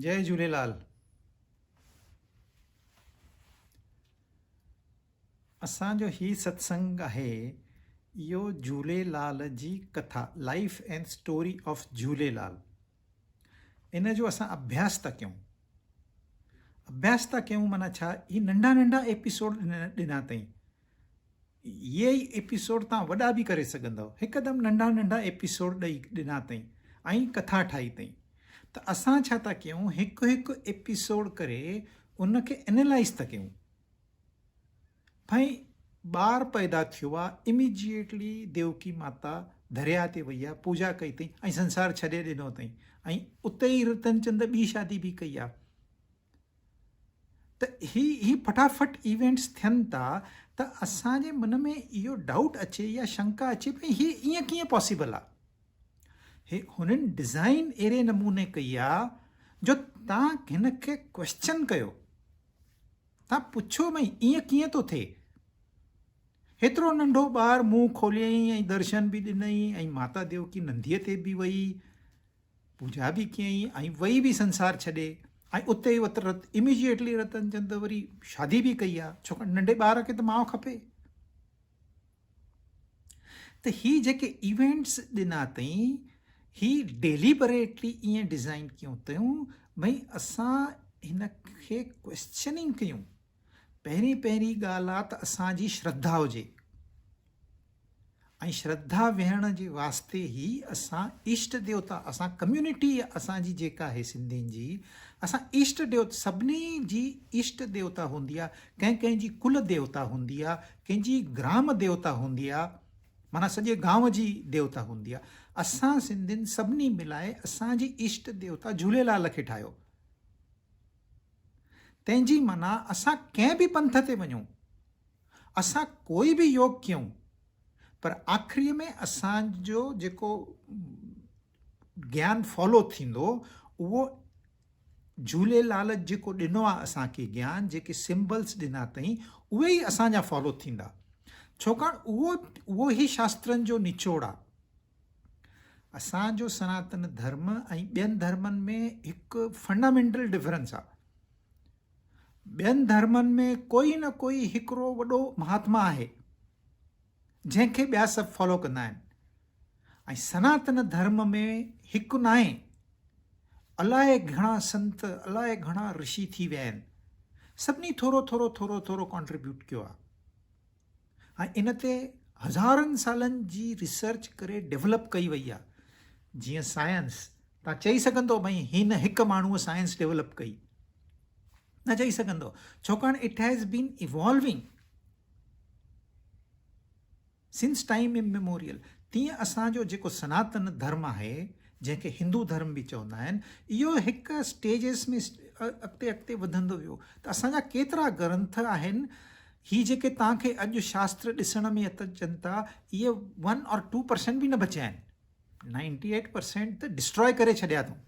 جئي جهوليلال اسان جو هي ستسنگ آهي اهو جهوليلال جي ڪٿا life and story of Jhulelal ان جو اسان اڀياس ٿا ڪيون اڀياس ٿا ڪيون معنيٰ ڇا هي ننڍا ننڍا ايپيسوڊ ڏنا اٿئي اهي ئي ايپيسوڊ توهان وڏا به ڪري سگهندؤ. هڪدم ننڍا ننڍا ايپيسوڊ ڏئي ڏنا اٿئي ۽ ڪٿا ٺاهي اٿئي ته اسان ڇا ٿا ڪيون هڪ هڪ ايپيسوڊ ڪري ان کي انالائز ٿا ڪيون. ڀائي ٻار پيدا ٿيو آ اميجيٽلي ديوڪي ماتا درياء تي وئي آ پوڄا ڪئي اٿئي ۽ سنسار ڇڏي ڏنو اٿئي ۽ اتي ئي رتن چند ٻي شادي به ڪئي آ. ته هي هي ڦٽافٽ ايونٽس ٿين ٿا ته اسان جي من ۾ اهو ڊائوٽ اچي يا شنڪا اچي ڀئي هي ائين ڪيئن پاسيبل آ هي هنن ڊزائين اهڙي نموني ڪئي آ جو تان هن کي ڪويسچن ڪيو تان پڇو ڀئي ائين ڪيئن ٿو ٿئي هيترو ننڍو ٻار منهن کوليائين ۽ درشن به ڏنائين ۽ ماتا ديوڪي ننديء تي به وئي پوڄا به ڪيائين ۽ وئي به سنسار ڇڏي ۽ اتي ئي ات رت اميجيٽلي رتن چند وري شادي به ڪئي آ ڇوڪر ننڍي ٻار کي ته ماء کپي ته هي جيڪي ايونٽس ڏنا اٿئي هي ڊيليبريٽلي ائين ڊزائن ڪيون اٿيون ڀئي اسان هن کي ڪويسچننگ ڪيون پهرين پهرين ڳالهه آ ته اسان جي شرڌا هجي ۽ شرڌا ويهڻ جي واسطي هي اسان اشٽ ديوتا اسان ڪميونٽي اسان جي جيڪا آهي سنڌين جي اسان اشٽ ديوتا سڀني جي اشٽ ديوتا هوندي آ ڪنهن ڪنهن جي ڪل ديوتا هوندي آ ڪنهن جي گرام ديوتا هوندي آ معنيٰ سڄي گانو جي ديوتا هوندي آ اسان سنڌين سڀني ملائي اسان جي اشٽ ديوتا جهوليلال کي ٺاهيو تنهن جي معنيٰ اسان ڪنهن به پنٿ تي وڃون اسان ڪوئي به يوگ ڪيون پر آخري ۾ اسان جو جيڪو گيان فالو ٿيندو اهو جهوليلال جيڪو ڏنو آهي اسان کي گيان جيڪي سمبلس ڏنا اٿئي اهي ئي اسان جا فالو ٿيندا ڇوڪاڻ اهو اهو ئي شاسترن جو نچوڙ آهي اسان جو سناتن ڌرم ۽ ٻين ڌرمن ۾ هڪ فنڊامينٽل ڊفرنس آهي ٻين ڌرمن ۾ ڪوئي نه ڪوئي هڪڙو وڏو مهاتما آهي جنهن کي ٻيا سڀ فالو ڪندا آهن ۽ سناتن ڌرم ۾ هڪ ناهي الائي گهڻا سنت الائي گهڻا رشي ٿي ويا آهن سڀني ٿورو ٿورو ٿورو ٿورو ڪانٽريبيوٽ ڪيو آهي ۽ ان تي هزارن سالن جي ريسرچ ڪري ڊيولپ ڪئي وئي آهي جيئن سائنس توهان چئي سگهندو ڀئي هن هڪ ماڻهوء سائنس ڊيولپ ڪئي نه چئي سگهندو ڇوڪاڻ it has been evolving since time immemorial تيئن اسان جو جيڪو سناتن ڌرم آهي جنهن کي هندو ڌرم به چوندا آهن اهو هڪ اسٽيجز ۾ اڳتي اڳتي وڌندو ويو ته اسان جا ڪيترا گرنٿ آهن هي جيڪي توهان کي اڄ شاستر ڏسڻ ۾ اچن ٿا اهي ون اور ٽو پرسنٽ به نه بچيا آهن نائنٽي ايٽ پرسينٽ ته ڊسٽرائي ڪري ڇڏيا اٿئون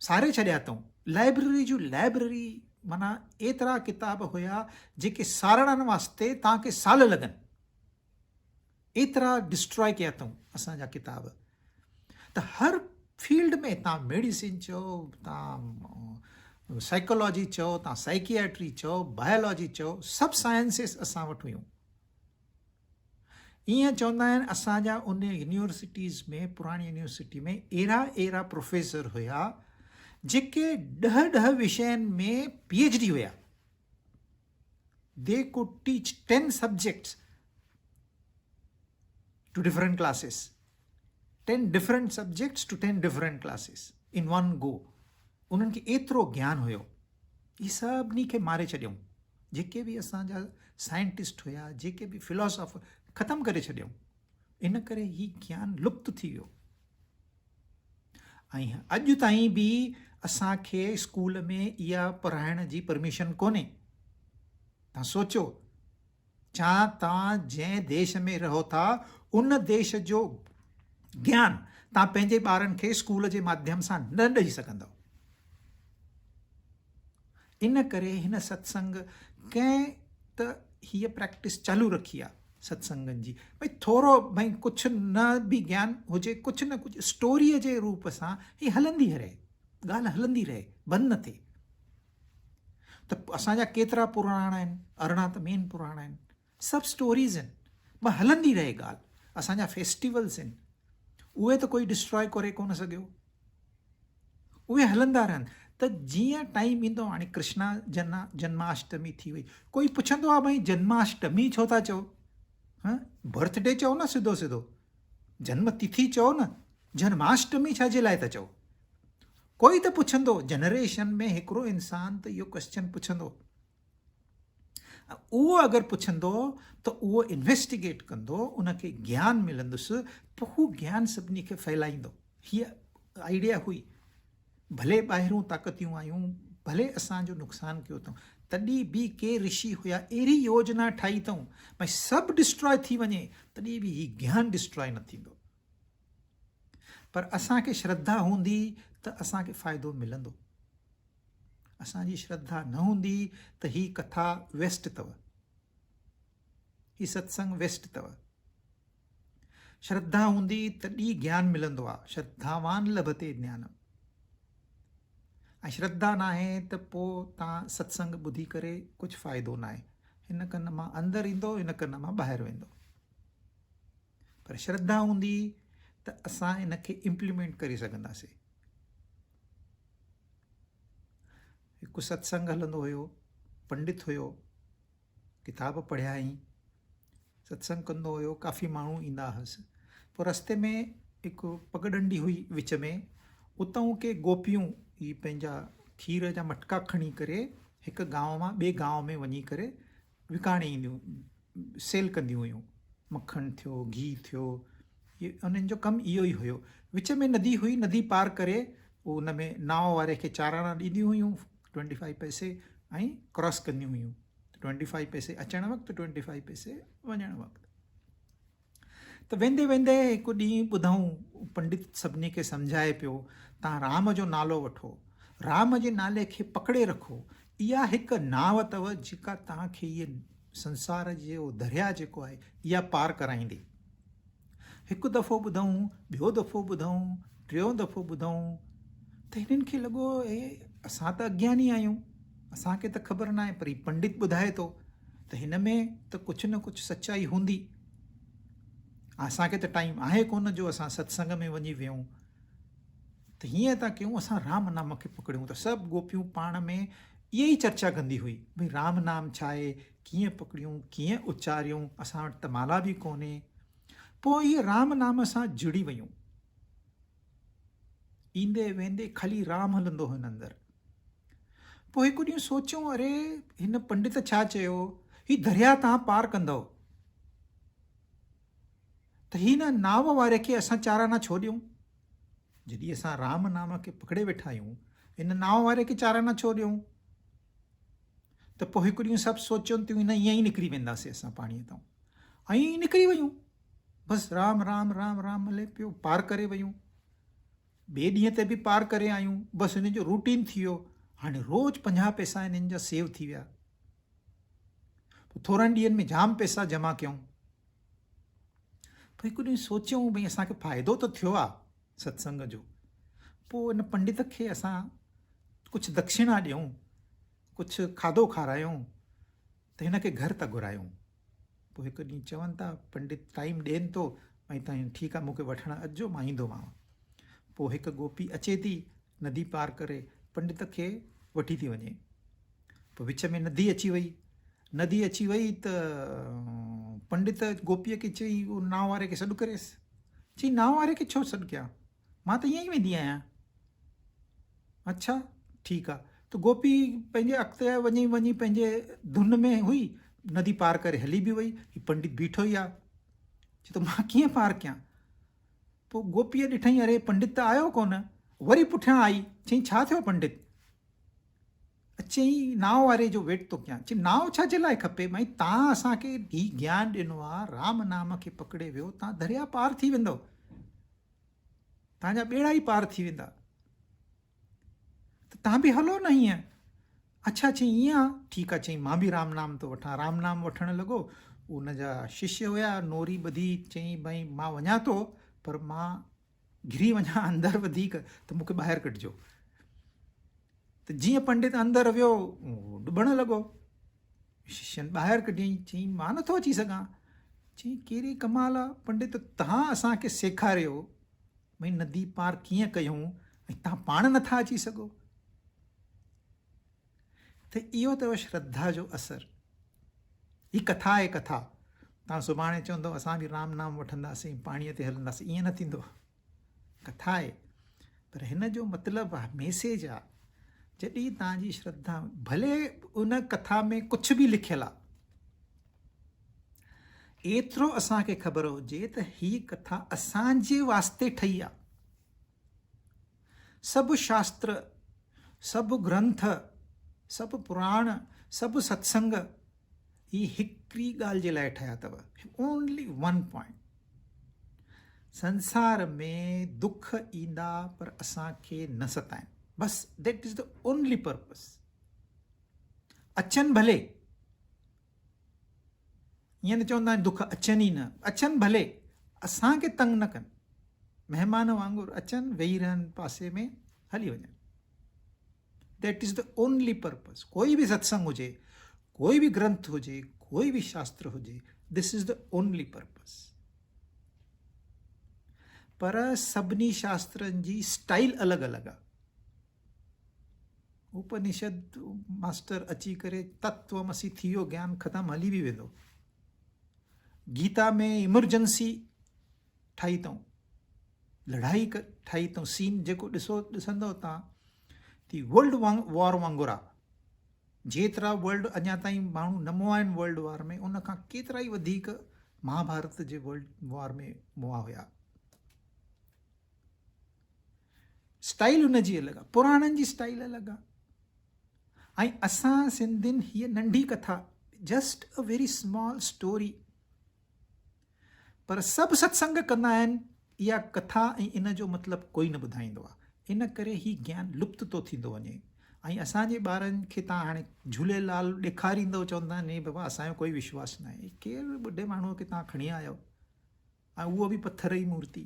ساري ڇڏيا اٿئون لائبريري جون لائبريري معنيٰ ايترا ڪتاب هيا جيڪي سارڻ واسطي توهان کي سال لڳن ايترا ڊسٽرائي ڪيا اٿئون اسان جا ڪتاب ته هر فيلڊ ۾ توهان ميڊيسن چئو توهان سائيڪالاجي چئو توهان سائيڪياٽري چئو بايولاجي چئو سڀ سائنسز اسان وٽ هيون ائين چوندا آهن اسان جا ان يونيورسٽيز ۾ پراڻي يونيورسٽي ۾ اهڙا اهڙا پروفيسر هيا جيڪي ڏهه ڏهه وشين ۾ پي ايڇ ڊي هيا they could teach 10 subjects to different classes 10 different subjects to 10 different classes in one go انهن کي ايترو گيان هيو هي سڀني کي ماري ڇڏيائون. جيڪي به اسان جا سائنٽسٽ هيا، جيڪي به فلاسافر ختم ڪري ڇڏيائون. ان ڪري هي گيان لپت ٿي ويو. ۽ اڄ تائين به اسان کي اسڪول ۾ اها پڙهائڻ جي پرميشن ڪونهي. تان سوچو ڇا توهان جنهن ديش ۾ رهو ٿا ان ديش جو گيان توهان پنهنجي ٻارن کي اسڪول جي ماڌيم سان نه ڏئي سگهندؤ. ان ڪري هن ستسنگ ڪنهن ته هيء پريڪٽس چالو رکي آ ستسنگن جي ڀئي ٿورو ڀئي ڪجهه نه به گيان هجي ڪجهه نه ڪجهه اسٽوريء جي روپ سان هي هلندي رهي. ڳالهه هلندي رهي، بند نه ٿئي. ته اسان جا ڪيترا پراڻ آهن، 18 ته مين پراڻ آهن، سڀ اسٽوريز آهن، پر هلندي رهي ڳالهه. اسان جا فيسٽيولز آهن، اهي ته ڪوئي ڊسٽراء ڪري ڪونه سگهيو، اهي هلندا رهن ته جيئن ٽائيم ايندو. هاڻي ڪرشنا جنماشٽمي ٿي وئي، ڪوئي پڇندو آهي ڀائي جنماشٽمي ڇو ٿا چئو؟ ها برٿ ڊي چئو نه، سڌو سڌو جنم تٿي چئو نه، جنماشٽمي ڇا جي لاء ٿا چئو؟ ڪوئي ته پڇندو، جنريشن ۾ هڪڙو انسان ته اهو ڪويسچن پڇندو. اهو اگر پڇندو ته اهو انويسٽيگيٽ ڪندو، ان کي گيان ملندس، پوء هو گيان سڀني کي ڦهلائيندو. هيء آئيڊيا هئي. ڀلي ٻاهرون طاقتيون آيون، ڀلي اسان جو نقصان ڪيو اٿئون، تڏهن به ڪي رشي هيا اهڙي يوجنا ٺاهي اٿئون، ڀئي سڀ ڊسٽراء ٿي وڃي تڏهن به هي گيان ڊسٽراء نه ٿيندو. پر اسان کي شرڌا هوندي ته اسان کي فائدو ملندو. اسان جي شرڌا نه هوندي ته هي ڪٿا ويسٽ اٿو، هي ستسنگ ويسٽ اٿو. شرڌا هوندي تڏهن گيان ملندو آ، شرڌاوان لڀتي گيانم. ۽ شرڌا ناهي ته پوء تان ستسنگ ٻڌي ڪري ڪجهه فائدو ناهي، هن ڪن مان اندر ايندو هن ڪن مان ٻاهر ويندو. پر شرڌا هوندي ته اسان ان کي امپليمينٽ ڪري سگهنداسين. هڪ ستسنگ هلندو هيو، پنڊت هيو، ڪتاب پڙهيائين، ستسنگ ڪندو هيو، ڪافي ماڻهو ايندا هئس. پوء رستي ۾ هڪ پڳڊنڊي هئي وچ ۾، اتان ڪي گوپيون هي پنهنجا کير جا مٽڪا کڻي ڪري هڪ گانء مان ٻئي گانء ۾ وڃي ڪري وڪاڻي اينديون، سيل ڪنديون هيون. مکڻ ٿيو، گيهه ٿيو، انهن جو ڪم اهو ئي هيو. وچ ۾ ندي هئي، ندي پار ڪري ان ۾ ناو واري کي چاراڻا ڏينديون هيون، ٽوئنٽي فائيو پئسي، ۽ ڪراس ڪنديون هيون. ٽوئنٽي فائيو پئسي اچڻ وقت، ٽوئنٽي فائيو پئسي وڃڻ وقت. ته ويندي ويندي هڪ ڏينهن ٻڌائون پنڊت سڀني کي سمجهائي پيو، تان رام جو نالو وٺو، رام جي نالي کي پڪڙي رکو، اها هڪ ناو اٿو جيڪا توهان کي هيء سنسار جو درياء جيڪو آهي اها پار ڪرائيندي. هڪ دفعو ٻڌائون، ٻيو دفعو ٻڌائون، ٽيون دفعو ٻڌائون ته هنن کي لڳو اي اسان ته اگياني آهيون، اسان کي ته خبر ناهي پر هي پنڊت ٻڌائي ٿو ته هن ۾ ته ڪجهه نه ڪجهه سچائي هوندي. اسان کي ته ٽائيم آهي ڪونه جو اسان ستسنگ ۾ وڃي ويهون. ته هيئن ٿا ڪيون اسان رام نام کي پڪڙيون ته سڀ گوپيون پاڻ ۾ اها ئي چرچا ڪندي هئي ڀئي رام نام ڇا آهي، ڪيئن پڪڙيون، ڪيئن اچاريون، اسان وٽ ته مالا به ڪونهي. پوء اهي رام نام سان جڙي ويون. ايندي ويندي خالي رام هلندو هن اندر. پوء هڪ ڏينهن سوچيون اري هن پنڊت ڇا چيو، هي درياء تان پار ڪندؤ ته هي نه ناو واري کي اسان چارانا ڇو ڏيون؟ جڏهن اسان رام نام کي پڪڙي ويٺا آهيون، هن نانء واري کي چارانا ڇو ڏيون؟ ته پوء هڪ ڏينهن سڀ سوچيون تيون نه ائين ئي نڪري وينداسين اسان پاڻيء تان. ائين ئي نڪري ويون. بس رام رام رام رام هلي پيو، پار ڪري ويون. ٻئي ڏينهن تي به پار ڪري آيون. بس هنن جو روٽين ٿي ويو. هاڻي روز 50 پئسا هنن جا سيو ٿي ويا. پوء ٿورن ڏينهن ۾ جام پئسا جمع ڪيائون. پوء هڪ ڏينهن سوچيائون ڀئي اسان کي فائدو ته ٿيو آ ستسنگ جو، پوء ان پنڊت کي اسان ڪجهه دکشڻا ڏيون، ڪجهه کاڌو کارايون ته هن کي گهر ٿا گهرايون. پوء هڪ ڏينهن چون ٿا پنڊت ٽائيم ڏين ٿو ۽ تائين ٺيڪ آ مون کي وٺڻ اچجو مان ايندومانو. پوء هڪ گوپي اچي ٿي ندي پار ڪري پنڊت کي وٺي ٿي وڃي. پوء وچ ۾ ندي اچي وئي. ندي اچي وئي ته پنڊت گوپيء کي چئي اهو نانء واري کي سڏ ڪريس. چئي نانء واري کي ڇو سڏ ڪيان؟ مان ته ائين ئي ويندي آهيان. اڇا ٺيڪ آ. ته گوپي پنهنجي اڳتي وڃي وڃي پنهنجي ڌن ۾ هئي، ندي پار ڪري هلي به وئي. هي پنڊت بيٺو ئي آ. چئي ٿو مان ڪيئن پار ڪيان؟ پوء گوپيء ڏٺائين اري پنڊت ته آيو ڪونه. وري پٺيان آئي. چئين ڇا ٿيو پنڊت؟ چيائين، نانء واري جو ويٽ ٿو ڪيان. چيائين، نانء ڇا جي لاء کپي؟ مائي، تان اسان کي هي گيان ڏنو آ، رام نام کي پڪڙي ويو، تان درياء پار ٿي ويندؤ. تان جا ٻيڙا ئي پار ٿي ويندا. ته تان به هلو نه هيئن. اڇا چيائين، ائين آ؟ ٺيڪ آ. چيائين، مان به رام نام ٿو وٺان. رام نام وٺڻ لڳو. ان جا ششيه هيا، نوري ٻڌي چيائين، ڀائي مان وڃان ٿو، پر مان گهري وڃان اندر وڌيڪ ته مون کي ٻاهر ڪڍجو. ته جيئن پنڊت اندر ويو، ڊٻڻ لڳو. ششين ٻاهر ڪڍيائين، چيائين، مان نٿو اچي سگهان. چيائين، ڪهڙي ڪمال آ، پنڊت توهان اسان کي سيکاريو، ڀئي ندي پار ڪيئن ڪيون ۽ توهان پاڻ نٿا اچي سگهو. ته اهو اٿو شرڌا جو اثر. هي ڪٿا آهي ڪٿا. توهان سڀاڻي چوندو اسان به رام نام وٺنداسين، پاڻيء تي هلنداسين، ائين نه ٿيندو. ڪٿا آهي پر هن جو مطلب آهي، ميسيج آهي. جڏهن توهان جي شرڌا ڀلي ان ڪٿا ۾ ڪجهه به لکيل آهي، ايترو اسان کي خبر هجي ته هي ڪٿا اسان جي واسطي ٺهي آهي. سڀ شاستر، سڀ گرنٿ، سڀ پراڻ، سڀ ستسنگ هي هڪڙي ڳالهه جي لاء ٺهيا اٿو، اونلي ون پوائنٽ. سنسار ۾ دک ايندا پر اسان کي نه ستائن، بس that is the only purpose. اچن ڀلي، ائين نه چوندا آهن دک اچن ئي نه، اچن ڀلي، اسان کي تنگ نه ڪن، مهمان وانگر اچن، ويهي رهن پاسي ۾ هلي وڃن. That is the only purpose. ڪوئي به ستسنگ هجي، ڪوئي به گرنٿ هجي، ڪوئي به شاستر هجي، this is the only purpose. پر سڀني شاسترن جي اسٽائل الڳ الڳ آهي. اپنشد ماسٽر اچي ڪري تتومسي ٿي ويو، گيان ختم، هلي به ويندو. گيتا ۾ ايمرجنسي ٺاهي اٿئون، لڙائي ٺاهي اٿئون، سين جيڪو ڏسو ڏسندو تان ٿي ورلڊ وار وانگر آ. جيترا ورلڊ اڃا تائين ماڻهو نه مئا آهن ورلڊ وار ۾ ان کان ڪيترا ئي وڌيڪ مهاڀارت جي ورلڊ وار ۾ مئا هيا. اسٽائيل ان جي الڳ آ، پراڻن جي اسٽائيل الڳ آ ۽ اسان سنڌين هيء ننڍي ڪٿا just a very small story پر سڀ ستسنگ ڪندا آهن، اها ڪٿا ۽ ان جو مطلب ڪوئي نه ٻڌائيندو آ، ان ڪري هي گيان لپت ٿو ٿيندو وڃي ۽ اسان جي ٻارن کي تان هاڻي جهوليلال ڏيکاريندو چوندا آهن بابا اسان جو ڪوئي وشواس ناهي، ڪير ٻڍي ماڻهوء کي تان کڻي آيا آهيو ۽ اهو به پٿر جي مورتي.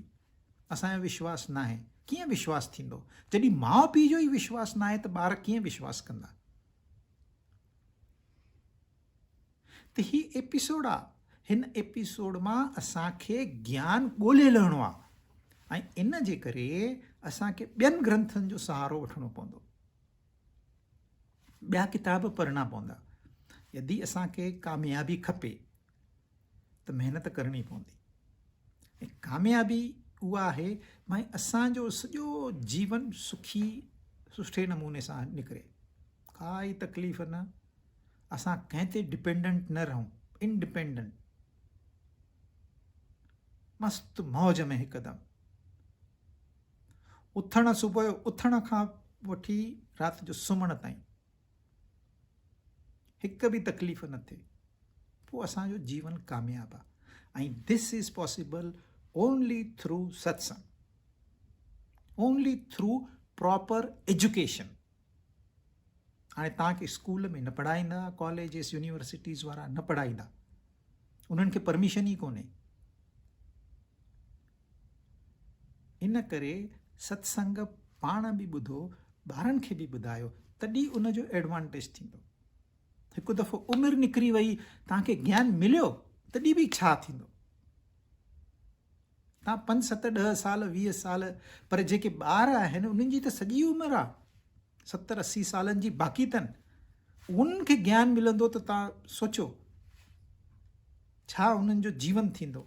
اسان جو وشواس ناهي. ڪيئن وشواس ٿيندو؟ جڏهن ماء پيء جو ئي وشواس ناهي ته ٻار ڪيئن وشواس ڪندا؟ ته هي ايپيسوڊ آ. هن ايپيسوڊ مان اسان کي گيان ڳولي لهڻو آ ۽ ان جي ڪري اسان کي ٻين گرنٿن جو سهارو وٺڻو پوندو. ٻيا ڪتاب پڙهڻا پوندا. يدي اسان کي ڪاميابي کپي ته محنت ڪرڻي پوندي ۽ ڪاميابي اها آهي ڀائي اسان جو سڄو جيون سکي سٺي نموني سان نڪري، ڪائي تڪليف نه، اسان ڪنهن تي ڊپينڊنٽ نه رهون، انڊپينڊنٽ، مست موج ۾ هڪدم اٿڻ، صبح جو اٿڻ کان وٺي رات جو سمهڻ تائين هڪ به تڪليف نه ٿئي، پوء اسان جو جيون ڪامياب آ ۽ this is possible only through satsang, only through proper education. هاڻي توهان کي اسڪول ۾ نه پڙهائيندا، ڪاليجز يونيورسٽيز وارا نه پڙهائيندا، انهن کي پرميشن ئي ڪونهي. ان ڪري ستسنگ پاڻ به ٻڌو، ٻارن کي به ٻڌايو، تڏهن ان جو ايڊوانٽيج ٿيندو. هڪ دفعو عمر نڪري وئي، توهان کي گيان مليو، تڏهن به ڇا ٿيندو؟ توهان پنج ست ڏهه سال 20 سال، پر جيڪي ٻار آهن انهن جي ته سڄي عمر آ، 70 80 سالن جي باقي اٿن، انهن کي گيان ملندو ته توهان سوچو ڇا انهن جو جيون ٿيندو.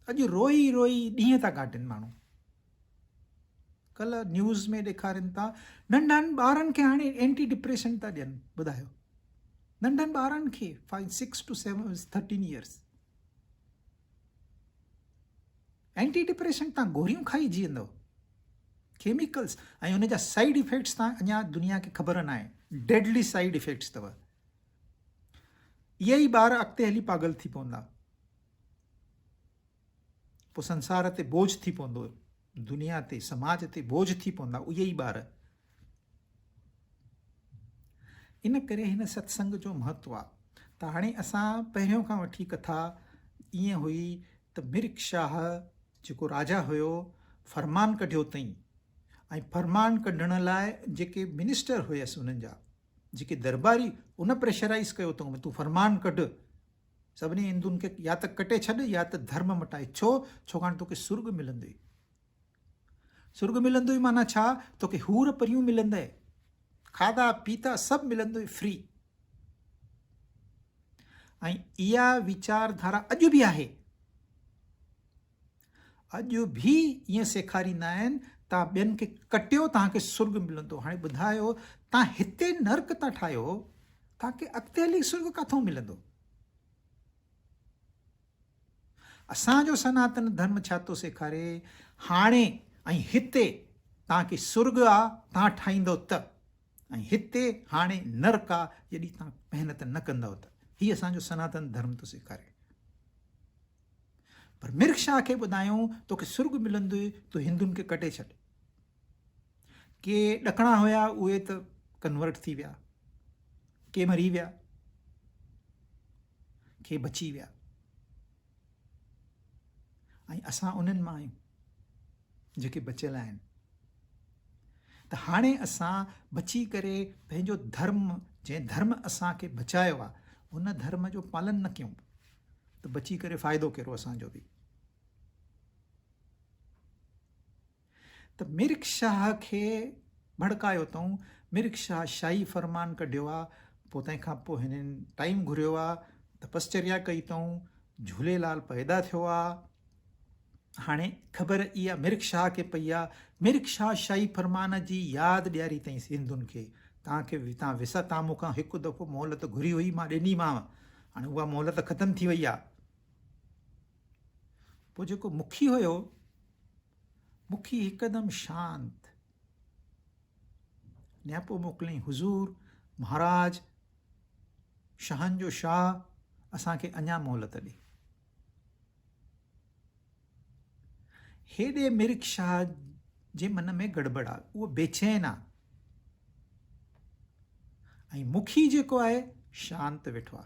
اڄ روئي روئي ڏينهن ٿا ڪاٽين ماڻهو. ڪلهه نيوز ۾ ڏيکارين ٿا ننڍن ٻارن کي هاڻي اينٽي ڊپريشن ٿا ڏين، ٻڌايو ننڍن ٻارن کي 5 6 ٽو 7 13 ايئرس اينٽي ڊپريشن تان گوريون کائي جيئندو، ڪيميڪلز ۽ ان جا سائيڊ افيڪٽس تان اڃا دنيا کي خبر ناهي، ڊيڊلي سائيڊ افيڪٽس اٿو. اهي ئي ٻار اڳتي هلي پاڳل ٿي پوندا، پوء سنسار تي بوجھ ٿي پوندو، دنيا تي، سماج تي بوجھ ٿي پوندا اهي ئي ٻار. ان ڪري هن ستسنگ جو مهتو آ. ته هاڻي اسان پهريون کان وٺي ڪٿا ائين هئي ته مرڪ شاهه جيڪو راجا هيو، فرمان ڪڍيو اٿئين. ۽ فرمان ڪڍڻ لاء جيڪي منسٽر هيس انهن جا جيڪي درباري ان پريشرائيز ڪيو اٿئون تون فرمان ڪڍ سڀني هندن کي يا ته ڪٽي ڇڏ يا ته ڌرم مٽائي ڇو ڇوڪاڻ توکي سرڳ ملندوئي سرڳ ملندوئي معنيٰ ڇا توکي حور پريون ملندئي کاڌا پيتا سڀ ملندوئي فري ۽ اها ويچار ڌارا اڄ به آهي اڄ به ائين سيکاريندا آهن تان ٻين کي ڪٽيو توهان کي سرڳ ملندو. هاڻي ٻڌايو تان هتي نرڪ ٿا ٺاهيو توهان کي اڳتي هلي سرڳ ڪاٿون ملندو؟ اسان جو سناتن ڌرم ڇا ٿو سيکاري هاڻي ۽ هتي توهان کي سرڳ آ توهان ٺاهيندو ته ۽ هتي هاڻي نرڪ آ جڏهن توهان محنت نه ڪندؤ ته. هي اسان جو سناتن ڌرم ٿو سيکاري. پر مرک شاهه کي ٻڌايائون، توکي سرڳ ملندوئي، تون هندن کي ڪٽي ڇڏ. ڪي ڏڪڻا هيا، اهي ته ڪنورٽ ٿي ويا، ڪي مري ويا، ڪي بچي ويا ۽ اسان انهن مان آهيون جيڪي بچيل آهن. ته هاڻي اسان بچي ڪري پنهنجو ڌرم، جنهن ڌرم اسان کي بچايو آهي، ان ڌرم جو پالن نه ڪيون. ته بچي ڪري فائدو ڪهڙو اسان جو به. ته مرڪ شاهه کي ڀڙڪايو اٿئون، مرڪ شاهه شاهي فرمان ڪڍيو آ، پوء تنهن کان پوء هنن ٽائيم گهريو آ، تپسچريا ڪئي اٿئون، جهوليلال پيدا ٿيو آ. هاڻي خبر اها مرڪ شاهه کي پئي آ، مرڪ شاهه شاهي فرمان جي ياد ڏياري اٿئين هندن کي، توهان کي توهان وسا توهان مون کان هڪ دفعو مهلت گهري هئي مان ڏنيمانو، هاڻي اها مهلت ختم ٿي وئي آ. پوء جيڪو مکي هيو، مکي هڪدم شانت نياپو موڪليائين، حضور مهاراج شاهن جو شاهه اسان کي اڃا مهلت ڏي. هيڏي مرڪ شاهه جي من ۾ گڙٻڙ آ، اهو بيچين آ ۽ مکي جيڪو آهي شانت ويٺو آ.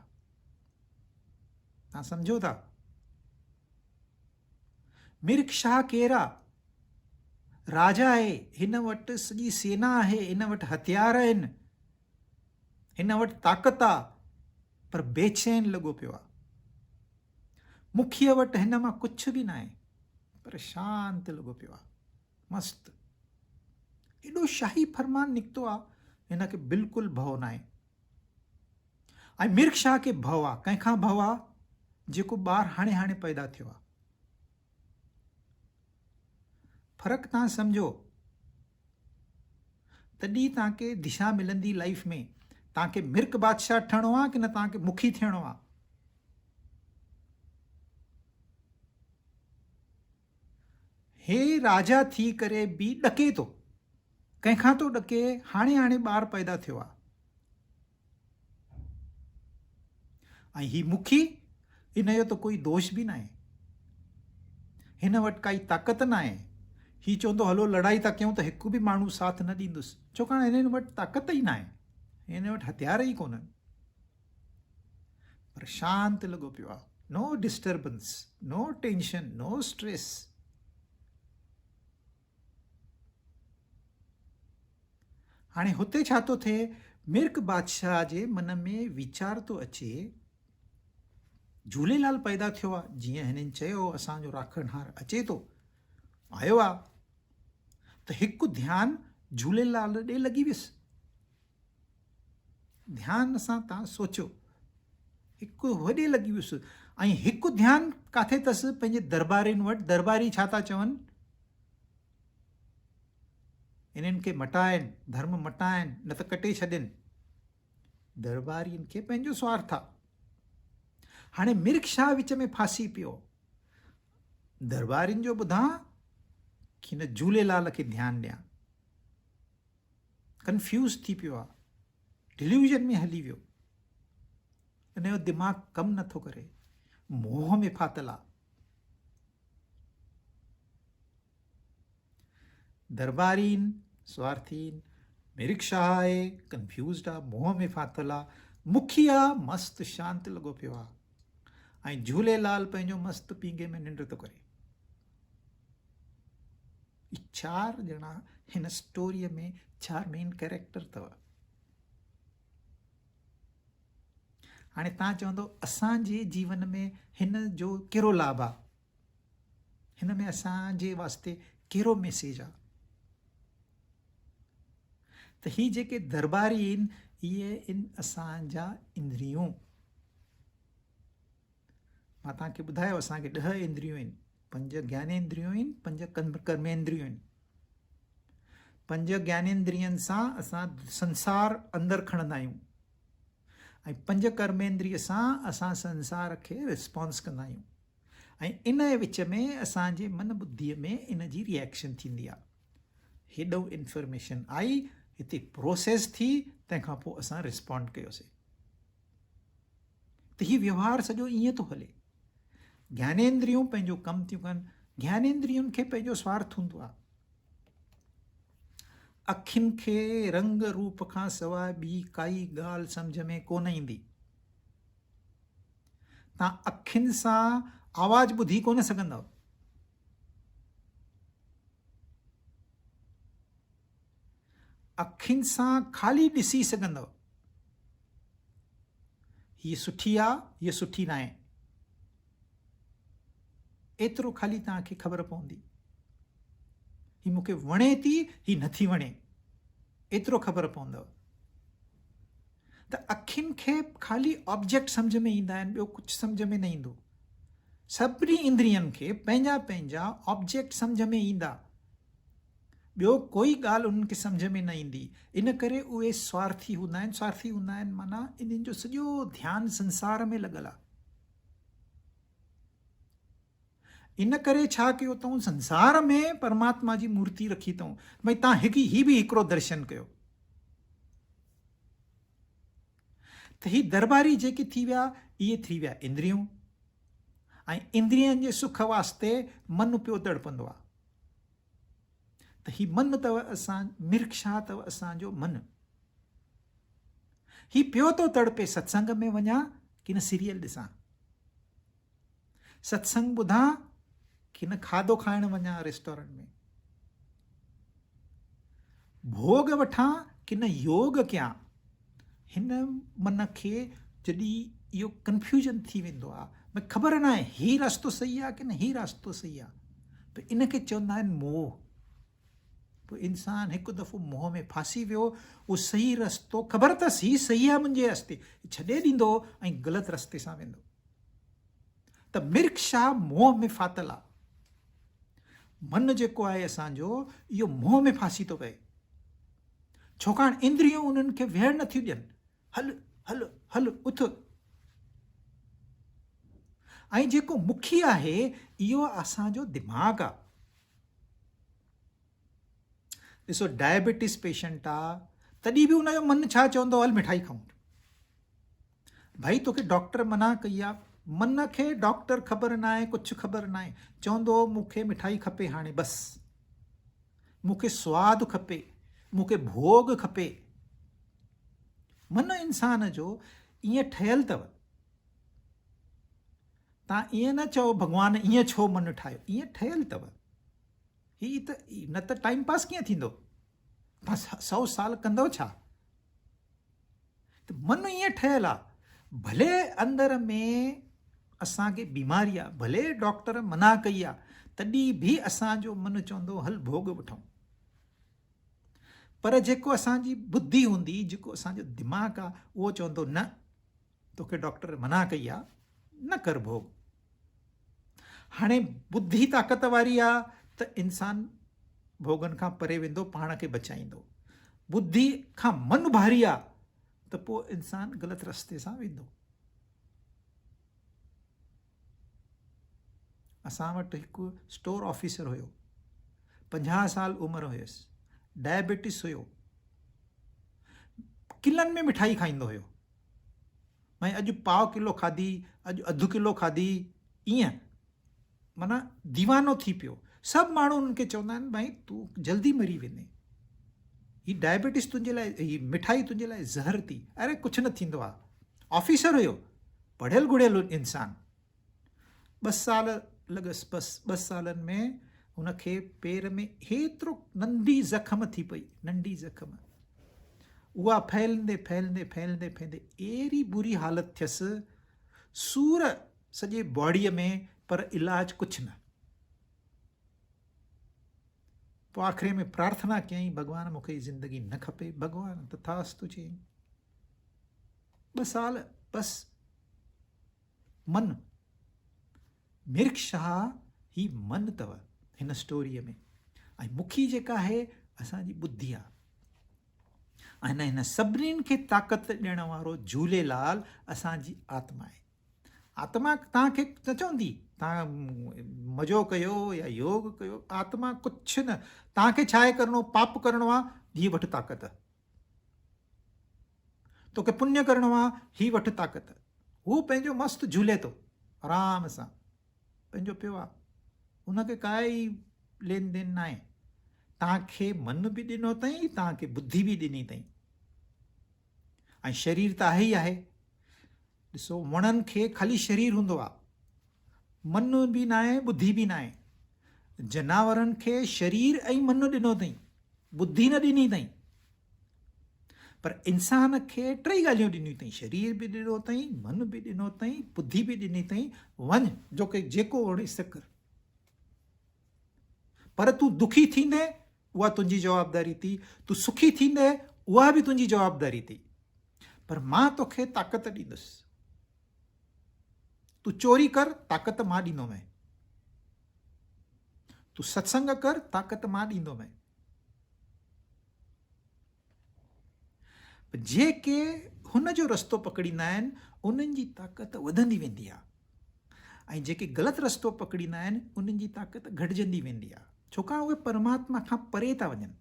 توهان سمجهو ٿا؟ مرڪ شاهه ڪير آ؟ راجا آهي، هن وٽ سڄي سينا آهي، هن وٽ هٿيار آهن، هن وٽ طاقت آ، پر بيچين لڳو پيو آ. مکيء وٽ هن مان ڪجهه به ناهي، پر شانت لڳو پيو آ، مست. ايڏو شاهي فرمان نڪتو آ، هن کي بلڪل ڀؤ ناهي. ۽ مرک شاهه کي ڀؤ آ. ڪنهن کان ڀؤ آ؟ جيڪو ٻار هاڻي هاڻي پيدا ٿيو آ. فرق تان سمجهو. تڏهن توهان کي دشا ملندي لائيف ۾. توهان کي مرڪ بادشاهه ٺهڻو آ ڪي نه توهان کي مکي ٿيڻو آ. هي راجا ٿي ڪري به ڏڪي ٿو. ڪنهن کان ٿو ڏڪي؟ هاڻي هاڻي ٻار پيدا ٿيو آ. ۽ هي مکي، ان جو ته ڪوئي دوش به ناهي. هن وٽ ڪائي طاقت ناهي. هي چوندو هلو لڙائي ٿا ڪيون ته هڪ به ماڻهو ساٿ نه ڏيندس. ڇوڪاڻ هنن وٽ طاقت ئي ناهي. هن وٽ هٿيار ئي ڪونهن. پر شانت لڳو پيو آهي. No disturbance, no tension, no stress. هاڻي هتي ڇا ٿو ٿئي؟ مرڪ بادشاهه جي من ۾ ويچار ٿو اچي، جهوليلال پيدا ٿيو آ، جيئن هنن چيو اسان جو راکڻهار اچي ٿو، آيو آ، ته هڪ ڌيان جهوليلال ڏي لڳي ويس. ڌيان سان تان سوچيو، هڪ هوڏي لڳي ويس ۽ هڪ ڌيان ڪاٿي اٿس؟ پنهنجي دربارين وٽ. درباري ڇا ٿا چون؟ انهن کي مٽائن، ڌرم مٽائن، نه ته ڪٽي ڇڏين. دربارين کي پنهنجو سوارٿ آ. هاڻي مرڪ شاهه وچ ۾ ڦاسي پيو. دربارين جو ٻڌان ڪي نه جهوليلال کي ڌيان ڏيان. ڪنفيوز ٿي پيو آ. ڊليوزن ۾ هلي ويو. ان جو دماغ ڪم نٿو ڪري. موهه ۾ ڦاٿل آ. دربارين، سوارٿين، مرڪ شاهه آهي، ڪنفيوزڊ آ، موهه ۾ ڦاٿل آ، مکي آ، مست شانت لڳو پيو آ ۽ جهوليلال پنهنجو مست پينگهي ۾ ننڊ ٿو ڪري. چار ڄڻا هن اسٽوريء ۾ چار مين ڪيريڪٽر اٿو. هاڻي توهان چوندو اسان جي جيون ۾ هن جو ڪهڙو لاڀ آ؟ هن ۾ اسان جي واسطي ڪهڙو ميسيج آ؟ ته هي جيڪي درباري آهن اهي آهن اسان جا اندريون. مان توهان کي ٻڌايو اسان کي ڏهه اندريون آهن، پنج گيانيندريون آهن، پنج ڪرميندريون آهن. پنج گيانيندرين سان اسان سنسار اندر کڻندا آهيون ۽ پنج ڪرميندري سان اسان سنسار کي رسپانس ڪندا آهيون ۽ ان وچ ۾ اسان جي من ٻڌيء ۾ ان جي ريئڪشن ٿيندي آهي. هيڏو انفارميشن آئي، هتي پروسيس ٿي، تنهن کان پوء اسان رسپانڊ ڪيوسي. ته هي ويوهار سڄو ائين ٿو هلي. گيانيندريون پنهنجو ڪم ٿيون ڪن، گيانيندرين کي پنهنجو سوارٿ هوندو آهي. اکين کي رنگ روپ کان سواء ٻي ڪائي ڳالهه سمجهه ۾ ڪونه ايندي. تان اکين سان آواز ٻڌي ڪونه سگهندؤ. اکين سان خالي ڏسي سگهندؤ. هيء سٺي آ، هيء سٺي ناهي. ايترو خالي توهان کي خبر پوندي. هي مون کي وڻي ٿي، هي نٿي وڻي. ايترو خبر پوندؤ. ته اکين کي خالي آبجيڪٽ سمجهه ۾ ايندا آهن، ٻيو ڪجهه سمجهه ۾ نه ايندو. سڀني اندرين کي پنهنجا پنهنجا آبجيڪٽ سمجهه ۾ ايندا. ٻيو ڪوئي ڳالهه انهن کي سمجهه ۾ نه ايندي. ان ڪري اهي سوارٿي هوندا آهن. سوارٿي هوندا آهن معنيٰ انهن جو سڄو ڌيان سنسار ۾ لڳل آهي. ان ڪري ڇا ڪيو اٿئون سنسار ۾ پرماتما جي مورتي رکي اٿئون. ڀئي تان هڪ هي به هڪڙو درشن ڪيو. ته هي درباري جيڪي ٿي ويا اهي ٿي ويا اندريون ۽ اندرين جي سک واسطي من پيو تڙپندو آهي. ته هي من اٿو اسان مرڪشا اٿو اسان جو من. هي پيو ٿو تڙپي ستسنگ ۾ وڃان ڪي نه سيريل ڏسان، ستسنگ ٻڌان ڪي نه کاڌو کائڻ وڃان ريسٽورنٽ ۾، ڀوڳ وٺان ڪي نه يوگ ڪيان. هن من کي جڏهن اهو ڪنفيوزن ٿي ويندو آهي ڀئي خبر ناهي هي راستو صحيح آهي ڪي نه هي راستو صحيح آهي ته ان کي چوندا آهن موهه. پوء انسان هڪ دفعو موهه ۾ ڦاسي ويو اهو صحيح رستو خبر اٿس هي صحيح آهي منهنجي رستي ڇڏي ڏيندو ۽ غلط رستي سان ويندو ته مرڪ شاهه موهه ۾ ڦاٿل آهي. من جيڪو آهي اسان جو اهو موهه ۾ ڦاسي ٿو پئي. ڇوڪاڻ اندريون انهن کي ويهڻ نٿيون ڏين. هل، هل، هل، اٿ. ۽ جيڪو مکي آهي، اهو اسان جو دماغ آ. ڏسو ڊائبيٽس پيشنٽ آ، تڏهن به ان جو من ڇا چوندو، هل مٺائي کائون. ڀائي توکي ڊاڪٽر منع ڪئي آ. من کي ڊاڪٽر خبر ناهي، ڪجهه خبر ناهي. چوندو مون کي مٺائي کپي هاڻي بس. مون کي سواد کپي، مون کي ڀوڳ کپي. من انسان جو ائين ٺهيل اٿو. تان ائين نه چئو ڀڳوان ائين ڇو من ٺاهيو، ائين ٺهيل اٿو. هي ته نه ته ٽائيم پاس ڪيئن ٿيندو؟ تان سو سال ڪندو ڇا؟ ته من ائين ٺهيل آ، ڀلي اندر ۾ اسان کي بيماري آ، ڀلي ڊاڪٽر منع ڪئي آ، تڏهن به اسان جو من چوندو هل ڀوڳ وٺون. پر جيڪو اسان جي ٻڌي هوندي، جيڪو اسان جو دماغ آ، اهو چوندو نه، توکي ڊاڪٽر منع ڪئي آ، نه ڪر ڀوڳ. هاڻي ٻڌي طاقت واري آ ته انسان ڀوڳن کان پري ويندو، پاڻ کي بچائيندو. ٻڌي کان من ڀاري آ ته پوء انسان غلط رستي سان ويندو. اسان وٽ هڪ اسٽور آفيسر هيو، 50 سال عمر هيس، ڊائبيٽس هيو، ڪلن ۾ مٺائي کائيندو هيو. ڀائي اڄ پاء ڪلو کاڌي، اڄ اڌ ڪلو کاڌي، ائين معنيٰ ديوانو ٿي پيو. سڀ ماڻهو انهن کي چوندا آهن ڀائي تون جلدي مري ويندين، هي ڊائبيٽس تنهنجي لاء، هي مٺائي تنهنجي لاء زهر ٿي. اري ڪجهه نه ٿيندو آهي. آفيسر هيو، پڙهيل ڳڙهيل انسان. ٻه سال لڳس بس، ٻه سالن ۾ هن کي پير ۾ هيترو ننڍي زخم ٿي پئي، ننڍي زخم. اها ڦهلندي ڦهلندي ڦهلندي ڦهلندي اهڙي بري حالت ٿيس، سور سڄي باڊيء ۾ پر علاج ڪجهه نه. پوء آخري ۾ پرارٿنا ڪيائين، ڀڳوان مون کي هي زندگي نه کپي، ڀڳوان تٿاستو چيائين. ٻه سال بس من مرڪ شاهه هي من اٿو هن اسٽوريء ۾ ۽ مکي جيڪا آهي اسان جي ٻڌي آهي ۽ هن هن سڀنين کي طاقت ڏيڻ وارو جهوليلال اسان جي آتما آهي. آتما توهان کي نه چوندي توهان مزو ڪيو يا يوگ ڪيو، آتما ڪجهه نه، توهان کي ڇا آهي ڪرڻو، پاپ ڪرڻو آهي، هي وٺ طاقت، توکي پڃ ڪرڻو آهي، هي وٺ طاقت. هو پنهنجو مست جهولي ٿو آرام سان پنهنجو پيو آهي، ان کي ڪائي لين دين ناهي. توهان کي من به ڏنو اٿئي، توهان کي ٻڌي به ڏني اٿئي ۽ شرير ته آهي ئي آهي. ڏسو وڻن کي خالي شرير هوندو آ، من به ناهي ٻڌي به ناهي. جناورن کي شرير ۽ من ڏنو اٿئي، ٻڌي نه ڏني اٿئي. پر انسان کي ٽئي ڳالهيون ڏنيون اٿئي، شرير به ڏنو اٿئي، من به ڏنو اٿئي، ٻڌي به ڏني اٿئي، وڃ جو ڪي جيڪو وڻي سو ڪر. پر تون دکي ٿيندين اها تنهنجي جوابداري ٿي، تون سکي ٿيندين اها به تنهنجي جوابداري ٿي. پر مان توکي طاقت ڏيندس. تون چوري ڪر، طاقت مان ڏيندومين. تون ستسنگ ڪر، طاقت مان ڏيندومين. جيڪي هن جو رستو پڪڙيندا آهن، انهن جي طاقت وڌندي ويندي آهي ۽ جيڪي غلط رستو پڪڙيندا آهن، انهن جي طاقت گهٽجندي ويندي آهي، ڇوڪاڻ اهي پرماتما کان پري ٿا وڃن.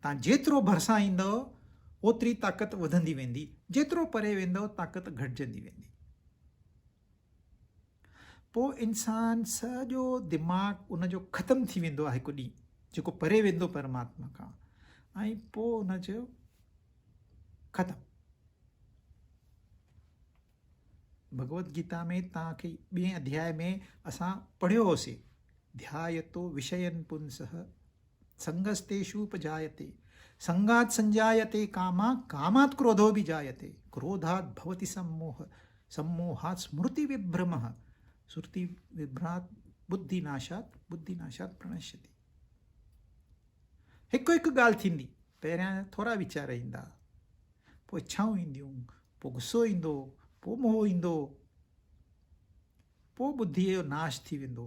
تان جيترو ڀرسان ايندؤ اوتري طاقت وڌندي ويندي، جيترو پري ويندؤ طاقت گهٽجندي ويندي. پوء انسان سڄو دماغ ان جو ختم ٿي ويندو آهي هڪ ڏينهن جيڪو پري ويندو پرماتما کان ۽ پوء ان جو ختم. ڀڳوت گيتا ۾ توهان کي ٻئين اڌياء ۾ اسان پڙهيو هوسي، ڌيايتو وشين پنسه سنگستيشوپجايتي، سنگات سنجايتي ڪاما ڪامات ڪروڌو به جايتي، ڪروڌات ڀوتي سموه سموهات سمرتي وڀرمه سرتي وڀرات ٻڌي ناشات ٻڌي ناشات پرڻشتي. هڪ هڪ ڳالهه ٿيندي، پهريان ٿورا ويچار ايندا، پوء اڇائون اينديون، پوء غصو ايندو، پوء موهه ايندو، پوء ٻڌيء جو ناش ٿي ويندو.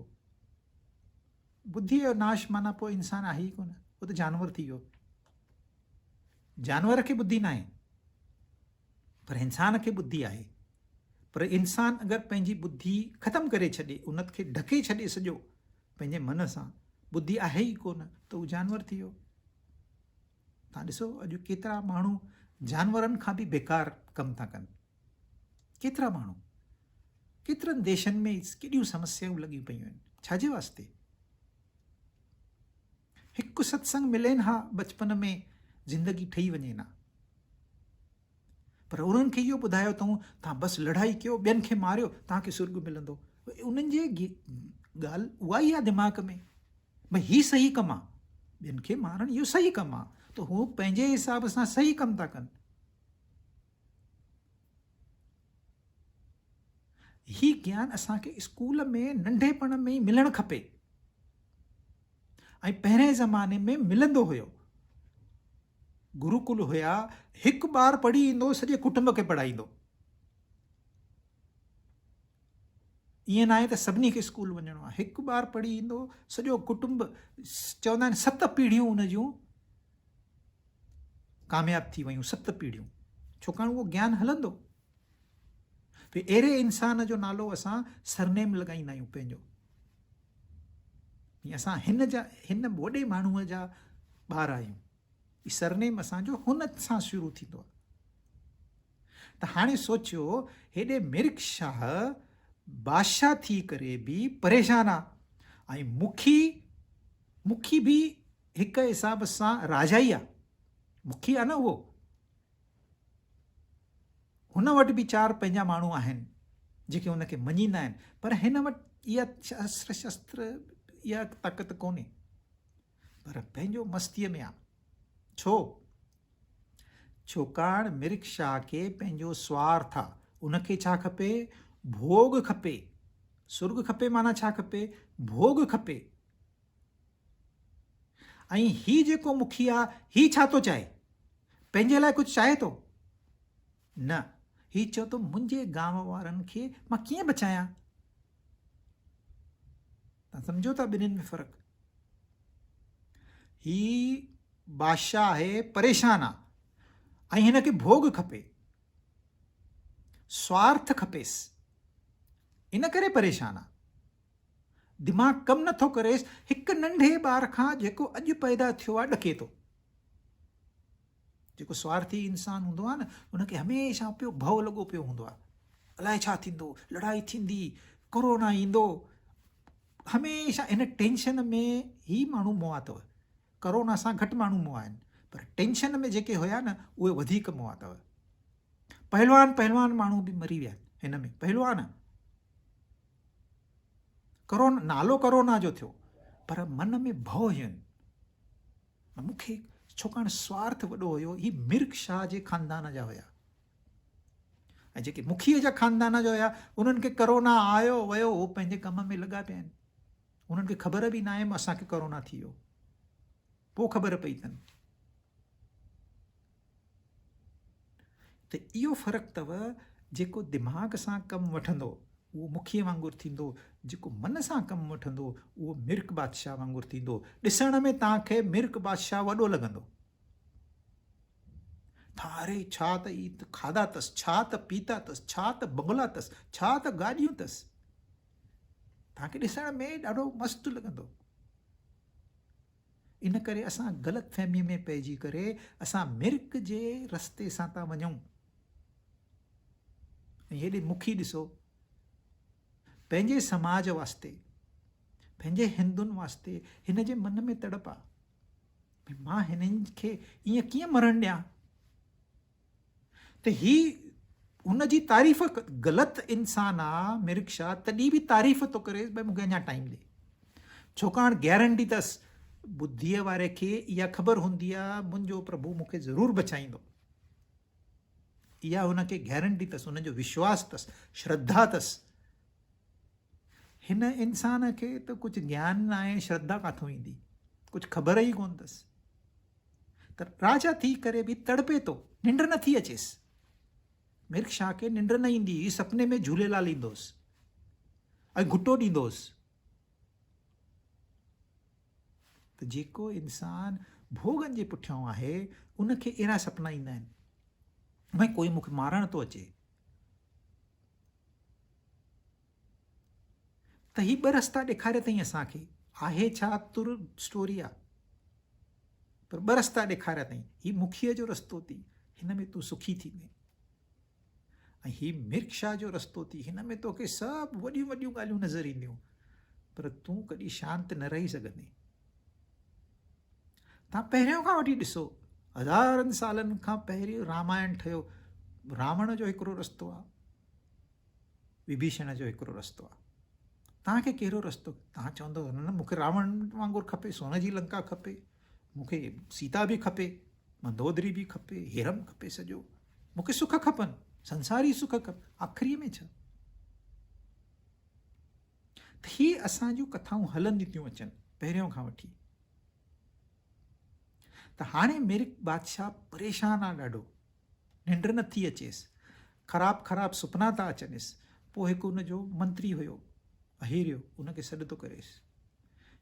ٻڌيء جو ناش معنيٰ پوء انسان آهي ئي ڪونه، هو ته جانور ٿي ويو. جانور کي ٻڌي ناهي، پر انسان کي ٻڌي آهي. پر انسان اگر پنهنجي ٻڌي ختم ڪري ڇڏي، ان کي ڍڪي ڇڏي سڄو پنهنجي من سان، ٻڌي آهي ئي ڪونه، ته هو جانور ٿي ويو. توهان ڏسو اڄ ڪيترا ماڻهو جانورن کان به بيڪار ڪم ٿا ڪن. ڪيترا ماڻهو ڪيترن ديشن ۾ ڪيڏيون سمسيائون لڳيون پيون آهن، ڇا جي واسطي؟ هڪ ستسنگ ملين ها بچپن ۾ زندگي ٺهي وڃين ها. پر انهن کي اهو ٻڌايو اٿئون توهان بس لڙائي ڪيو ٻين کي ماريو توهان کي سرڳ ملندو. انهن جي ڳالهه اها ئي آهي دماغ ۾ ڀئي هي صحيح ڪم آهي، ٻين کي مارڻ اهو صحيح ڪم آهي، ته هو پنهنجي حساب سان صحيح ڪم ٿا ڪن. هي گيان اسان کي اسڪول ۾ ننڍپڻ ۾ ئي ملڻ کپي ۽ پهرين زماني ۾ ملندو هيو. گروڪل هيا، هڪ ٻار پڙهي ايندو سڄي ڪٽنب کي پڙهائيندو. ائين ناهي ته سڀني کي اسڪول وڃڻو آهي، هڪ ٻار پڙهي ايندو سڄو ڪٽنب، چوندا آهن ست پيڙهيون ان جون ڪامياب ٿي ويون، ست پيڙهيون، ڇوڪاڻ اهو گيان هلندو. پوء اهڙي انسان جو نالو اسان سرنيم لڳائيندا آهيون پنهنجو. اسان هن جا هن وڏي ماڻهوء جا ٻار آهيون. هي سرنيم اسان جو هن سان شروع ٿيندو آهي. ته هاڻي سوچيو هيڏي مرڪ شاهه بادشاهه ٿي ڪري به پريشان آ ۽ مکي مکي به هڪ حساب سان راجا ئي آ. مکي آ نه اهو. هن وٽ به چار پنهنجا ماڻهو آهن جيڪي هن کي مڃيندا آهن پر هن وٽ اها استر شستر اها طاقت ڪونهي پر پنهنجو مستيء ۾ آ. ڇو؟ ڇوڪاڻ مرڪ شاهه کي پنهنجو سوارٿ آ. ان کي ڇا کپي؟ ڀوڳ کپي. سرڳ کپي معنيٰ ڇا کپي؟ ڀوڳ کپي. ۽ هي جيڪو مکي آ، هي ڇا ٿو چاهي؟ پنهنجي لاء ڪجهه چاهي ٿو؟ نه. هي چئي ٿو منهنجي گانو وارن کي مان ڪيئن بچايان؟ توهان سمجهو ٿا ٻنهين ۾ فرق؟ هي بادشاهه آهي پريشان آ ۽ هن کي ڀوڳ کپي، سوارٿ کپيس، ان ڪري پريشان آ. دماغ ڪم نٿو ڪريس، هڪ ننڍي ٻار کان جيڪو اڄ پيدا ٿيو آ ڏڪي ٿو. جيڪو سوارٿي انسان هوندو آهي نه ان کي هميشه پيو ڀؤ لڳو پيو هوندو آهي الائي ڇا ٿيندو لڙائي ٿيندي ڪورونا ايندو هميشه ان ٽينشن ۾ هي ماڻهو مئا اٿو ڪورونا سان گهٽ ماڻهو مئا آهن پر ٽينشن ۾ جيڪي هيا نه اهي وڌيڪ مئا اٿو پهلوان پهلوان ماڻهو به مري ويا هن ۾ پهلوان ڪورونا نالو ڪورونا جو ٿيو پر من ۾ ڀؤ هين مون کي ڇوڪاڻ سوارٿ وڏو هيو، هي مرڪ شاهه جي خاندان جا هيا ۽ جيڪي مکيء جا خاندان جا هيا انهن کي ڪرونا آيو ويو هو پنهنجي ڪم ۾ لڳا پيا آهن انهن کي خبر به ناهي اسان کي ڪرونا ٿي ويو پوء خبر پئي اٿن ته اهو فرق اٿو جيڪو دماغ سان ڪم وٺندو اهو مکيء وانگر ٿيندو، جيڪو من سان ڪم وٺندو اهو مرڪ بادشاهه وانگر ٿيندو. ڏسڻ ۾ توهان کي مرڪ بادشاهه وڏو لڳندو. توهان اري ڇا ته هي کاڌا اٿس، ڇا ته پيتا اٿس، ڇا ته بنگلا اٿس، ڇا ته گاڏيون اٿس. توهان کي ڏسڻ ۾ ڏاڍو مست لڳندو. ان ڪري اسان غلط فهميء ۾ پئجي ڪري اسان مرڪ جي رستي سان ٿا وڃون ۽ هيڏي مکي ڏسو پنهنجي سماج واسطي پنهنجي هندن واسطي هن جي من ۾ تڙپ آ مان هنن کي ائين ڪيئن مرڻ ڏيان ته هي هن جي تعريف غلط انسان آ مرڪ شاهه تڏهن به تعريف ٿو ڪريس ڀئي مونکي اڃا ٽائيم ڏي ڇوڪاڻ گيرنٽي اٿس ٻڌيء واري کي اها خبر هوندي آ منهنجو پرڀو مونکي ضرور بچائيندو اها هن کي گيرنٽي اٿس هن جو وشواس اٿس شرڌا اٿس هن انسان کي ته ڪجهه گيان نه آهي شرڌا ڪاٿو ايندي ڪجهه خبر ئي ڪونه اٿس ته راجا ٿي ڪري به تڙپي ٿو، ننڊ نه ٿي اچيس. مرڪ شاهه کي ننڊ نه ايندي هئي، سپني ۾ جهوليلال ايندو هوس ۽ گهٽو ڏيندو هوس. ته جيڪو انسان ڀوڳن جي پٺيان آهي، ان کي اهڙا سپنا ايندا آهن. ڀئي ڪوئي مون کي مارڻ ٿو اچي. ته هي ٻه رستا ڏيکاريا اٿئي اسان کي. آهي ڇا تر اسٽوري آ. پر ٻه رستا ڏيکاريا اٿئي. هي مکيء جو رستو ٿي، هن ۾ تون سکي ٿيندين. ۽ هي مرڪ شاهه جو رستو ٿي، هن ۾ توکي سڀ وڏيون وڏيون ڳالهيون نظر اينديون، پر تون ڪڏهن شانت نه رهي سگهندين. تان پهريون کان وٺي ڏسو، هزارن سالن کان پهريون رامائڻ ٺهيو، راوڻ جو هڪڙو رستو آ، وڀيشڻ جو هڪڙو رستو آ. توهان کي ڪهڙو رستو؟ توهان چوندو نه مون کي راوڻ وانگر کپي، سون جي لنڪا کپي، مون کي سيتا به کپي، مندودري به کپي، هيرم کپي سڄو. مون کي سک کپن، سنساري سک کپي. آخريء ۾ ڇا؟ ته هي اسان جون ڪٿائون هلنديون ٿيون اچن پهريون کان وٺي. ته هاڻي مرڪ بادشاهه پريشان آ ڏاڍو. ننڊ نه ٿي اچيس. خراب خراب سپنا ٿا اچنس. پوء هڪ ان جو منتري هيو، اهيريو، ان کي سڏ ٿو ڪريس.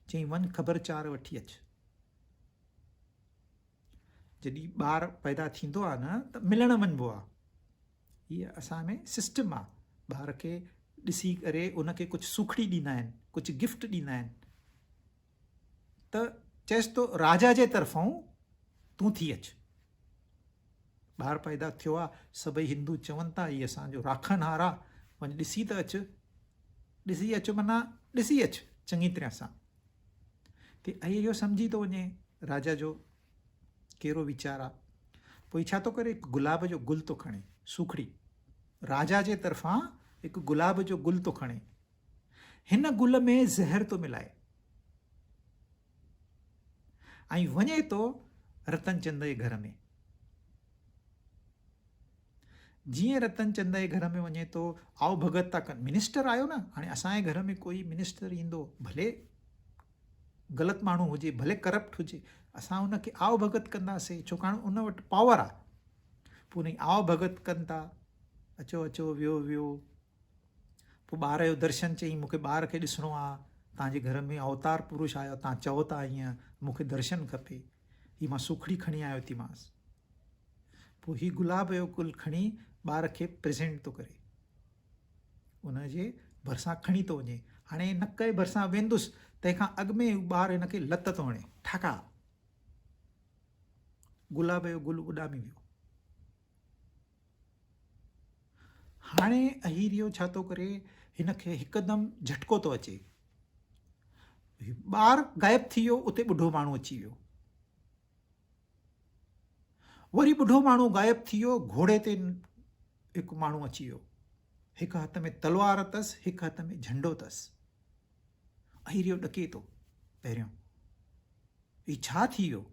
چيائين، وڃ خبر چار وٺي اچ. جڏهن ٻار پيدا ٿيندو آ نه ته ملڻ وڃبو آ. هيء اسان ۾ سسٽم آ. ٻار کي ڏسي ڪري ان کي ڪجهه سوکڙي ڏيندا آهن، ڪجهه گفٽ ڏيندا آهن. ته چيس ٿو راجا جي طرفئون تون ٿي اچ. ٻار پيدا ٿيو آ، سڀئي هندو چون ٿا هي اسان جو راکڻهار آ، وڃ ڏسي ته اچ. ڏسي اچ معنيٰ ڏسي اچ چڱي طرح سان. ته اهو سمجهي ٿو وڃي راجا جو ڪهڙو ويچار آ. پوء ڇا ٿو ڪري هڪ گلاب جو گل ٿو کڻي، سوکڙي. راجا جي طرفان هڪ گلاب جو گل ٿو کڻي. هن گل ۾ زهر ٿو ملائي ۽ وڃي ٿو رتن چند جي گهر ۾. جيئن رتن چند جي گهر ۾ وڃي ٿو، آئو ڀڳت ٿا ڪن. منسٽر آيو نه، هاڻي اسان جي گهر ۾ ڪوئي منسٽر ايندو، ڀلي غلط ماڻهو هجي، ڀلي ڪرپٽ هجي، اسان ان کي آئو ڀڳت ڪنداسين، ڇوڪاڻ ان وٽ پاور آ. پوء انهي آئو ڀڳت ڪن ٿا، اچو اچو ويو ويو. پوء ٻار جو درشن چئي مون کي ٻار کي ڏسڻو آ، توهان جي گهر ۾ اوتار پرش آيو، توهان چئو ٿا ائين، مون کي درشن کپي. هي مان سوکڙي کڻي آيو ٿي مانس. پوء هي گلاب جو گل کڻي ٻار کي پريزنٽ ٿو ڪري. ان جي ڀرسان کڻي ٿو وڃي. هاڻي نڪ جي ڀرسان ويندس تنهن کان اڳ ۾ هو ٻار هن کي لت ٿو هڻي. ٺاڪا! گلاب جو گل اڏامي ويو. هاڻي اهيريو ڇا ٿو ڪري، هن کي هڪدم جهٽڪو ٿو اچي. ٻار غائب ٿي ويو، اتي ٻڍو ماڻهو اچي ويو. وري ٻڍو ماڻهو غائب ٿي ويو، گهوڙي تي هڪ ماڻهو اچي ويو. هڪ هٿ ۾ تلوار اٿس، هڪ هٿ ۾ جهنڊو اٿس. اهيريو ڏڪي ٿو پهريون، هي ڇا ٿي ويو؟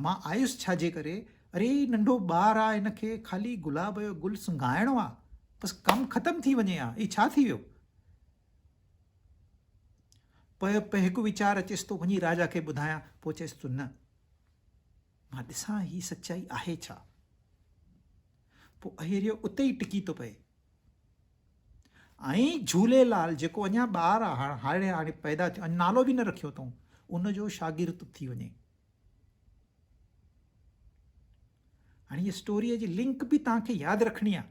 مان آيس ڇا جي ڪري؟ اري هي ننڍو ٻار آ، هن کي خالي گلاب جو گل سنگهائڻو آ، بس ڪم ختم ٿي وڃي ها، هي ڇا ٿي ويو؟ پوء هڪ ويچار اچيس ٿو، وڃي راجا کي ٻڌايان، پوء چيس ٿو نه، مان ڏسان هي سچائي آهي ڇا؟ پوء اهيريو اتي ئي ٽڪي ٿو پئي ۽ جهوليلال جيڪو اڃا ٻار آ، هاڻي هاڻي پيدا ٿيو، اڃا نالو به نه رکيو اٿئون، ان جو شاگرد ٿي وڃي. هاڻي هي اسٽوريء جي لنڪ به توهان کي ياد رکڻي آ.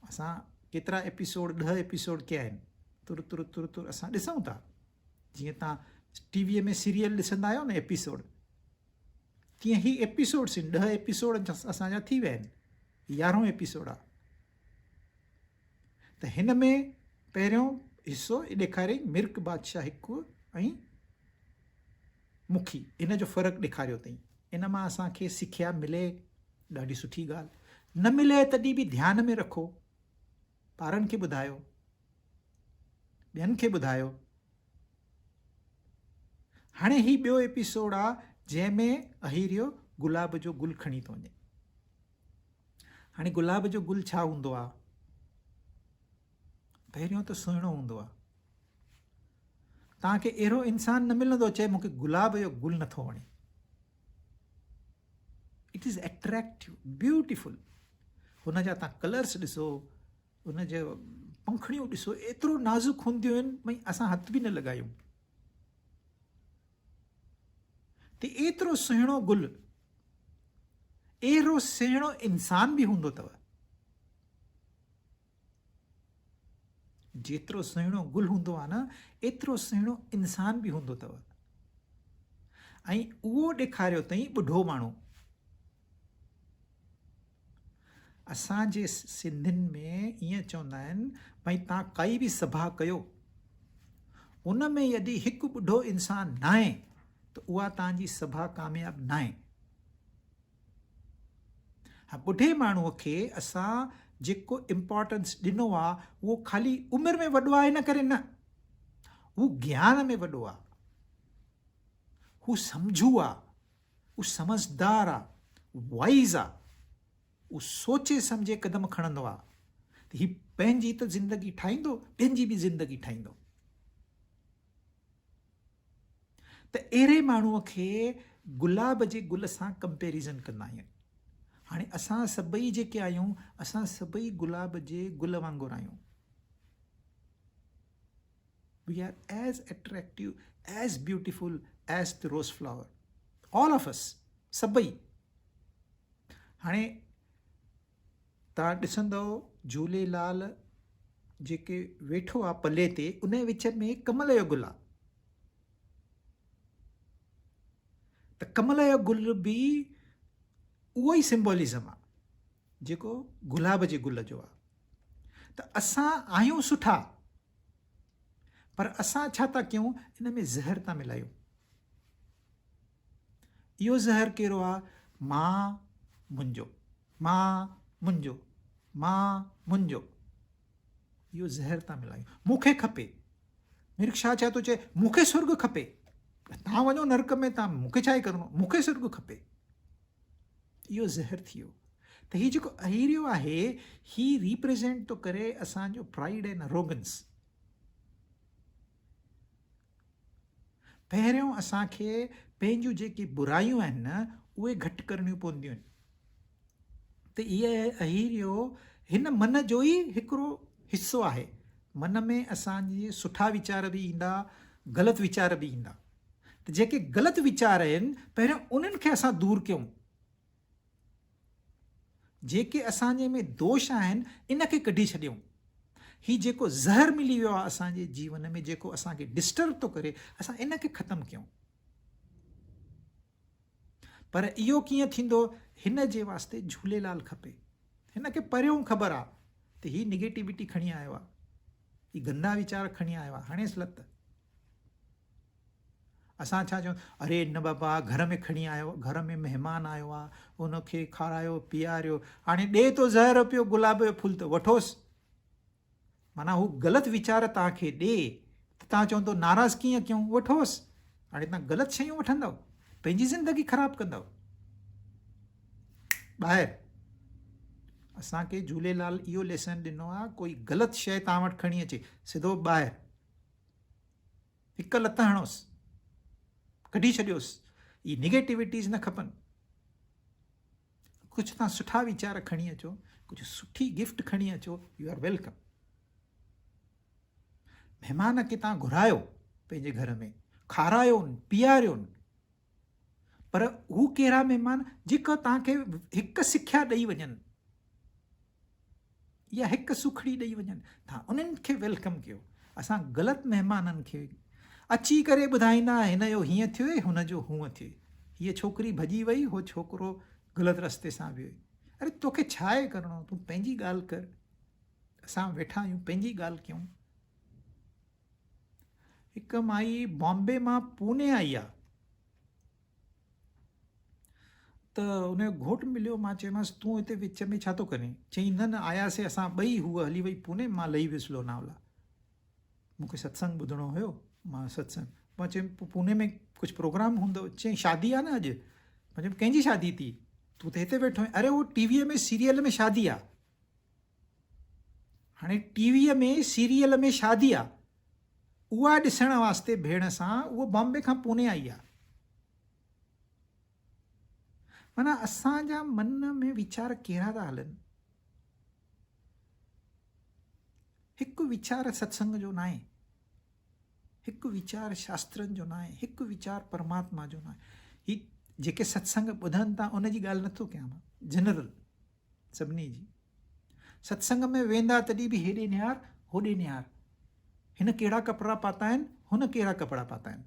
اسان ڪيترا ايپيسوڊ، 10 ايپيسوڊ ڪيا آهن، تر تر تر تر اسان ڏسون ٿا. جيئن توهان ٽي ويء ۾ سيريل ڏسندا آهيو نه ايپيسوڊ، تيئن هي ايپيسوڊس آهن. 10 ايپيسوڊ اسان جا ٿي ويا آهن، يارهون ايپيسوڊ آ. ته هن ۾ پهريون حصو ڏيکاريائين مرڪ بادشاهه هڪ ۽ مکي، ان جو فرق ڏيکاريو اٿئين. ان مان اسان کي سکيا ملي ڏاڍي سٺي ڳالهه، نه ملي تڏهن به ڌيان ۾ رکو، ٻارن کي ٻڌايو، ٻين کي ٻڌايو. هاڻي هي ٻيو ايپيسوڊ آ جنهن ۾ اهيريو گلاب جو گل کڻي ٿو وڃي. هاڻي گلاب جو گل ڇا هوندو آ؟ پهريون ته سهڻو هوندو آ. توهان کي اهڙو انسان نه ملندو چئي مونکي گلاب جو گل نٿو وڻي. It is attractive, beautiful. هن جا توهان ڪلرس ڏسو، ان جي پنکڙيون ڏسو، ايترو نازڪ هونديون آهن ڀئي اسان هٿ به نه لڳايون. ته ايترو سهڻو گل، اهڙو سهڻو انسان به هوندو اٿو. جيترو سهڻو گل هوندو آهي نه، ايترو سهڻو انسان به هوندو اٿو. ۽ اهو ڏيکاريو اٿئي ٻڍو ماڻهو. اسان جي سنڌين ۾ ائين چوندا آهن ڀئي تان ڪائي به سڀا ڪيو، ان ۾ يدي هڪ ٻڍو انسان ناهي ته اها تان جي سڀا ڪامياب ناهي. ها ٻڍي ماڻهو کي اسان جيڪو امپارٽنس ڏنو آ اهو خالي عمر ۾ وڏو آ ان ڪري نه، هو گيان ۾ وڏو آ، هو سمجهو آ، هو سمجهدار آ، وائز آ، هو سوچي سمجهي قدم کڻندو آ ته هي پنهنجي ته زندگي ٺاهيندو ٻين جي به زندگي ٺاهيندو. ته اهڙي ماڻهوء کي گلاب جي گل سان ڪمپيريزن ڪندا آهيون. هاڻي اسان سڀئي جيڪي آهيون اسان سڀئي گلاب جي گل وانگر آهيون. We are as attractive, as beautiful as the rose flower. All of us, سڀئي. هاڻي توهان ڏسندؤ جهوليلال جيڪي ويٺو آ پلي تي ان جي وچ ۾ ڪمل جو گل آ ته ڪمل جو گل به اهو ئي سمبولزم آ جيڪو گلاب جي گل جو آ ته اسان آهيون سٺا پر اسان ڇا ٿا ڪيون ان ۾ زهر ٿا ملايون. اهو زهر ڪهڙو آ؟ مان منهنجو، مان منهنجو، مان منهنجو. اهو زهر ٿا ملايون. مون کي کپي. مرڪ شاهه ڇا ٿو چئي؟ مون کي سرڳ کپي. تان وڃو نرڪ ۾ تان مون کي ڇا ڪرڻو؟ مون کي سرڳ کپي. اهو زهر ٿي ويو. ته هي جيڪو اهيريو آهي هي ريپريزينٽ ٿو ڪري اسان جو پرائيڊ ۽ اروگنس. پهريون اسان کي پنهنجون جيڪي برايون آهن نه اهي گهٽ ڪرڻيون پونديون آهن. ته اهي اهيريو هن من جو ئي هڪڙو حصو آهي. من ۾ اسان جي سٺا ويچار به ايندا، غلط ويچار به ايندا. ته جيڪي غلط ويچار آهن پهريون انهن کي اسان دور ڪيون. جيڪي اسان جي ۾ دوش آهن ان کي ڪڍي ڇڏيون. هي جيڪو زهر ملي ويو آهي اسان جي جيون ۾ جيڪو اسان کي ڊسٽرب ٿو ڪري اسان ان کي ختم ڪيون. پر اهو ڪيئن ٿيندو؟ هن جي واسطي جهوليلال کپي. هن کي پريون خبر آ ته هي نيگيٽيوٽي کڻي آيو آ. هي گندا ويچار کڻي آيو آ. هڻيس لت. اسان ڇا چئون اري نه بابا گهر ۾ کڻي آيو گهر ۾ مهمان آيو آ ان کي کارايو پياريو هاڻي ڏي ٿو زهر پيو گلاب جو ڦل ته وٺوس. معنيٰ هو غلط ويچار توهان کي ڏي ته توهان چوندو ناراض ڪيئن ڪيون وٺوس هاڻي توهان غلط شيون وٺندؤ پنهنجي زندگي خراب ڪندؤ ٻاهر اسان کي جهوليلال اهو ليسن ڏنو آهي ڪوئي غلط شيء توهان وٽ کڻي اچي سڌو ٻاهر هڪ لت هڻوس ڪڍي ڇڏيوس هي نيگيٽيوٽيز نه کپن ڪجهه توهان سٺا ويچار کڻي اچو، ڪجهه سٺي گفٽ کڻي اچو، يو آر welcome. مهمان کي توهان گهرايو پنهنجي گهر ۾ کارايو پياريو پر هو ڪهڙا مهمان جيڪا توهان کي هڪ سکيا ڏئي وڃن يا هڪ سوکڙي ڏئي وڃن توهان انهن کي welcome ڪيو. اسان غلط مهمانن کي اچي ڪري ٻڌائيندا هن جو هيئن ٿيو هن جو هونئن ٿيو هيء ڇوڪري ڀڄي وئي هو ڇوڪرو غلط رستي سان ويو اري توکي ڇا آهي ڪرڻو تون پنهنجي ڳالهه ڪر اسان ويٺا آهيون پنهنجي ڳالهه ڪيون. هڪ مائي بامبي مان پوني آئي آ. ته ان جو گهوٽ مليو، مان چيومانس تون هتي وچ ۾ ڇا ٿو ڪرين؟ چيائين نه نه آياسي اسان ٻئي، هوء هلي وئي پوني، مان لهي ويس لوناولا. مون کي ستسنگ ٻڌڻو هيو، مان ستسنگ. مان چيم پوء پوني ۾ ڪجهه پروگرام هوندو؟ چيائين شادي آ نه اڄ. مان چيم ڪنهن جي شادي ٿي؟ تون ته هتي ويٺو آهين. اري اهو ٽي ويء ۾ سيريل ۾ شادي آ. هاڻي ٽي ويء ۾ سيريل ۾ شادي آ. اها ڏسڻ واسطي ڀيڻ سان اهو بامبي کان پوني آئي آ. معنيٰ اسان جا من ۾ ويچار ڪهڙا ٿا هلن؟ هڪ ويچار ستسنگ جو ناهي، هڪ ويچار شاسترن جو ناهي، هڪ ويچار پرماتما جو ناهي. هي جيڪي ستسنگ ٻڌن ٿا ان جي ڳالهه نٿو ڪيان مان، جنرل سڀني جي. ستسنگ ۾ ويندا تڏهن به هيڏي نهار هوڏي نهار، هن ڪهڙا ڪپڙا پاتا آهن، هن ڪهڙا ڪپڙا پاتا آهن.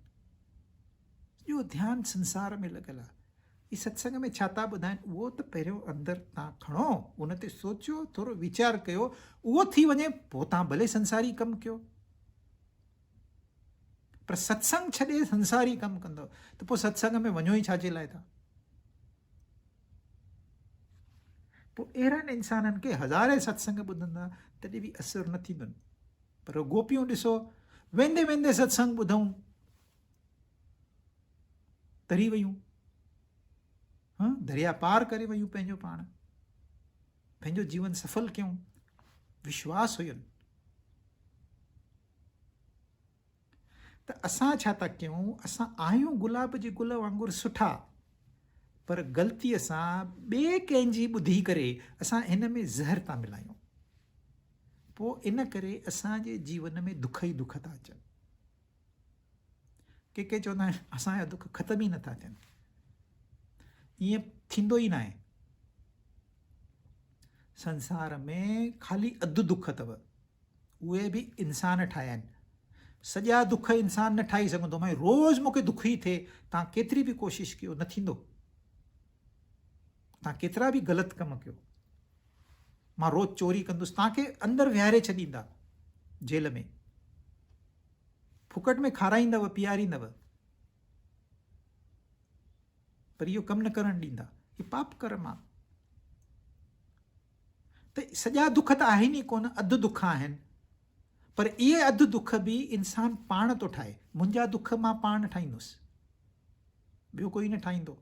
سڄو ڌيان سنسار ۾ لڳل آهي. هي ستسنگ ۾ ڇا ٿا ٻڌائين اهو ته پهريون اندر تان کڻو، ان تي سوچيو، ٿورو ويچار ڪيو، اهو ٿي وڃي پوء تان ڀلي سنساري ڪم ڪيو. پر ستسنگ ڇڏي سنساري ڪم ڪندو ته پوء ستسنگ ۾ وڃو ئي ڇا جي لاء ٿا؟ پوء اهڙن انسانن کي هزارين ستسنگ ٻڌندا تڏهن به اثر نه ٿيندن. پر گوپيون ڏسو ويندي ويندي ستسنگ ٻڌئون تري ويون، ها دريا پار ڪري ويون پنهنجو پاڻ، پنهنجو جيون سڦل ڪيون، وشواس هين. ته اسان ڇا ٿا ڪيون، اسان آهيون گلاب جي گل وانگر سٺا، پر غلطيء سان ٻئي ڪنهن جي ٻڌي ڪري اسان هن ۾ زهر ٿا ملايون. پوء ان ڪري اسان جي جيون ۾ دک ئي دک ٿا اچن. ڪي ڪي چوندا آهن اسان جا دک ختم ئي نٿا ٿين. ائين ٿيندو ئي ناهي. سنسار ۾ خالي اڌ دک اٿو. اهي به انسان ٺاهيا آهن. سڄا دک انسان نه ٺاهي سگهندو. مائي روز مون کي دک ئي ٿئي، تان ڪيتري به ڪوشش ڪيو نه ٿيندو. تان ڪيترا به غلط ڪم ڪيو. مان روز چوري ڪندس، تان کي اندر ويهاري ڇڏيندا جيل ۾. ڦڪٽ ۾ کارائيندؤ پياريندؤ. پر اهو ڪم نه ڪرڻ ڏيندا. هي پاپ ڪرم آ. ته سڄا دک ته آهن ئي ڪونه، اڌ دک آهن. پر اهي اڌ دک به انسان پاڻ ٿو ٺاهي. منهنجا دک مان پاڻ ٺاهيندس. ٻيو ڪوئي نه ٺاهيندو.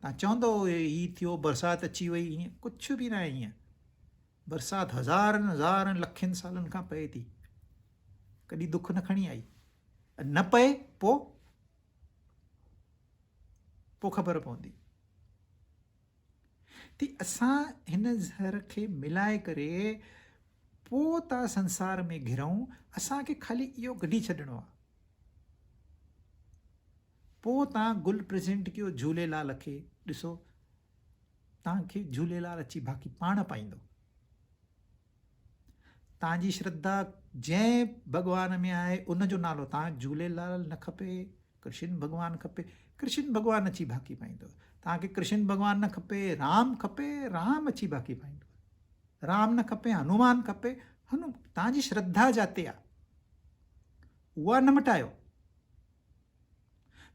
تان چوندو هي ٿيو برسات اچي وئي هيئن ڪجهه به ناهي هيئن. برسات هزارن هزارن لکين سالن کان پئي ٿي. ڪڏهن دک نه کڻي آئي. نه پئي پو پو خبر پوندي. ٿي اسان هن زهر کي ملائي ڪري پو ٿا سنسار ۾ گهرئون اسان کي خالي اهو ڪڍي ڇڏڻو آ پو تان گل پريزنٽ ڪيو جهوليلال کي ڏسو تان کي جهوليلال اچي باقي پاڻ پائيندو تان جي شرڌا جنهن ڀڳوان ۾ آهي ان جو نالو تان جهوليلال نه کپي ڪرشن ڀڳوان کپي ڪرشن ڀڳوان اچي ڀاڪي پائيندو تان کي ڪرشن ڀڳوان نه کپي رام کپي رام اچي ڀاڪي پائيندو رام نه کپي هنومان کپي هنو تان جي شرڌا جاتي آ اها نه مٽايو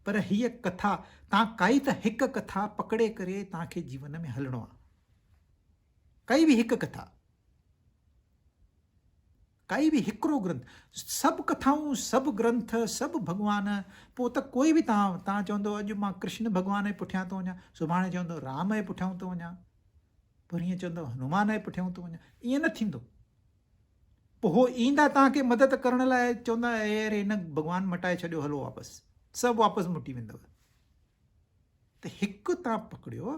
پر هيء ڪٿا تان ڪائي ته هڪ ڪٿا پڪڙي ڪري تان کي جيون ۾ هلڻو آ ڪائي به هڪ ڪٿا ڪائي به هڪڙو گرنٿ، سڀ ڪٿائون، سڀ گرنٿ، سڀ ڀڳوان، پوء ته ڪوئي به توهان، توهان چوندو اڄ مان ڪرشن ڀڳوان جي پٺيان ٿو وڃان، سڀاڻي چوندو رام جي پٺيان ٿو وڃان، پرينء چوندو هنومان جي پٺيان ٿو وڃان، ائين نه ٿيندو. پوء هو ايندا توهان کي مدد ڪرڻ لاء، چوندا اي اري هن ڀڳوان مٽائي ڇڏيو هلو واپس، سڀ واپس موٽي ويندؤ. ته هڪ توهان پڪڙيو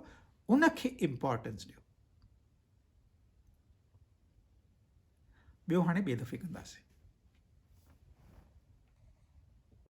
ان کي امپارٽنس ڏيو. ٻيو هاڻي ٻئي دفعي ڪنداسين.